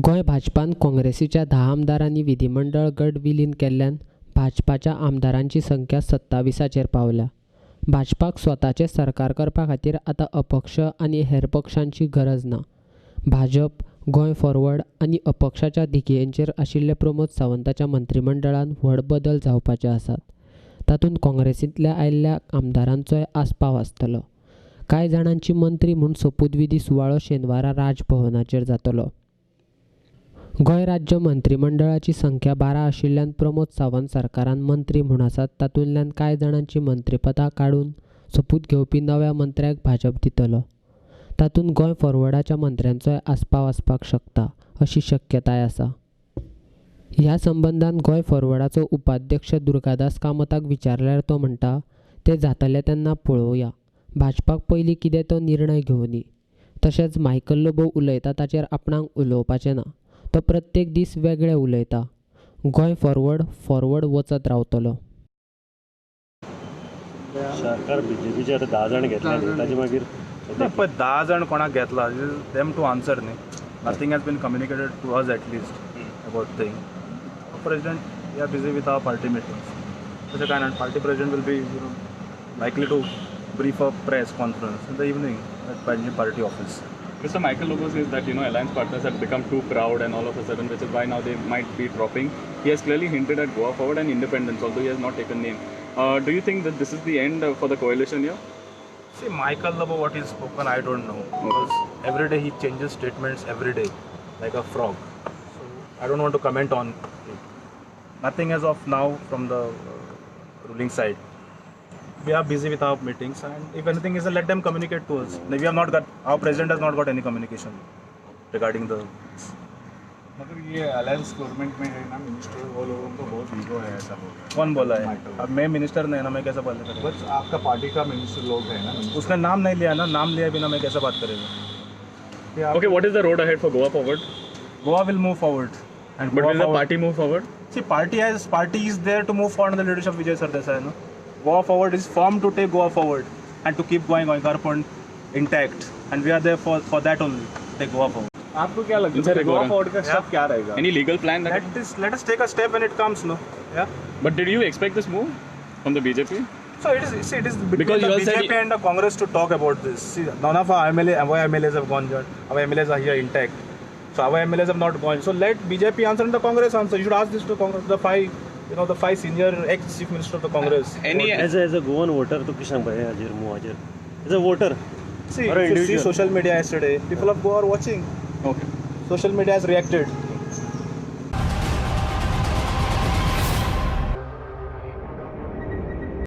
गोंय भाजपान काँग्रेसीच्या 10 आमदारांनी विधिमंडळ गट विलीन केल्ल्यान भाजपाच्या आमदारांची संख्या 27चेर पावल्या. भाजपाक स्वताचें सरकार करपा खातीर आतां अपक्ष आनी हेर पक्षांची गरज ना. भाजप, गोंय फॉरवर्ड आनी अपक्षाच्या धिगयेंचेर आशिल्ले प्रमोद सावंताच्या मंत्रिमंडळांत व्हड बदल जावपाचे आसात. तातूंत काँग्रेसींतल्या आयिल्ल्या आमदारांचोय आस्पाव आसतलो. कांय जाणांची मंत्री म्हूण सोपूतविधी सुवाळो शेनवारा राजभवनाचेर जातलो. गोंय राज्य मंत्रिमंडळाची संख्या 12 आशिल्ल्यान प्रमोद सावंत सरकारान मंत्री म्हूण आसात तातूंतल्यान कांय जाणांची मंत्रीपदां काडून सोपूत घेवपी नव्या मंत्र्याक भाजप दितलो. तातूंत गोंय फॉरवर्डाच्या मंत्र्यांचोय आस्पाव आसपाक शकता अशी शक्यताय आसा. ह्या संबंदान गोंय फॉरवर्डाचो उपाध्यक्ष दुर्गादास कामताक विचारल्यार तो म्हणटा, ते जातले तेन्ना पळोवया. भाजपाक पयलीं कितें तो निर्णय घेवनी. तशेंच मायकल लोबो उलयता ताचेर आपणाक उलोवपाचें ना. तो प्रत्येक दीस वेगळे उलयता. गोंय फॉरवर्ड फॉरवर्ड वचत रावतलो. सरकार बीजेपीचे आतां 10 जाण घेतले न्ही, ताजे मागीर ना, पळय 10 जाण कोणाक घेतला them to answer न्ही. Nothing has been communicated to us at least about thing. President, we are busy with our party meetings. तशें कांय ना, party president will be likely to brief a press conference in the evening at Panaji party office. Mr. Michael Lobo says that alliance partners have become too proud and all of a sudden, which is why now they might be dropping. He has clearly hinted at Goa Forward and independence, although he has not taken name. Do you think that this is the end for the coalition here? See, Michael Lobo, what he's spoken, I don't know. Because every day he changes statements every day, like a frog. So I don't want to comment on it. Nothing as of now from the ruling side. We are busy with our meetings, and if anything is, let them communicate to us. We have not got, our president has not got any communication regarding the. मतलब ये alliance government में है ना minister, वो लोगों को बहुत ego है ऐसा बोल रहे हैं. कौन बोला है? अब मैं मिनिस्टर नहीं ना, मैं कैसे बात करूँगा? बस आपका पार्टी का मिनिस्टर लोग है ना. उसने नाम नहीं लिया ना, नाम लिया बिना मैं कैसे बात करेगा? Okay, what is the road ahead for Goa Forward? Goa will move forward. And But Goa will the forward- party move forward? See, party is there to move forward under the leadership of Vijay Sardesai. No? Goa Forward is formed to take Goa forward and to keep going Goenkarponn intact. And we are there for that only, take Goa forward. आपको क्या लगता Sir, है Goa Goa. Forward का step क्या रहेगा? Any legal plan? That Let us take a step when it comes, no? Yeah. But did you expect this move from the BJP? So it is, see, it is between Because the you all said BJP and the Congress to talk about this. See, none of our MLAs have gone. Our MLAs are here intact. So our MLAs have not gone. So let BJP answer and the Congress answer. You should ask this to Congress, the five, the five senior ex-chief minister of the Congress. Any as a Goan voter तूं कितें सांगपा हाजेर मुवाचेर as a voter? See, Or if you see individual. social media yesterday, people of Goa are watching. Okay. Social media has reacted.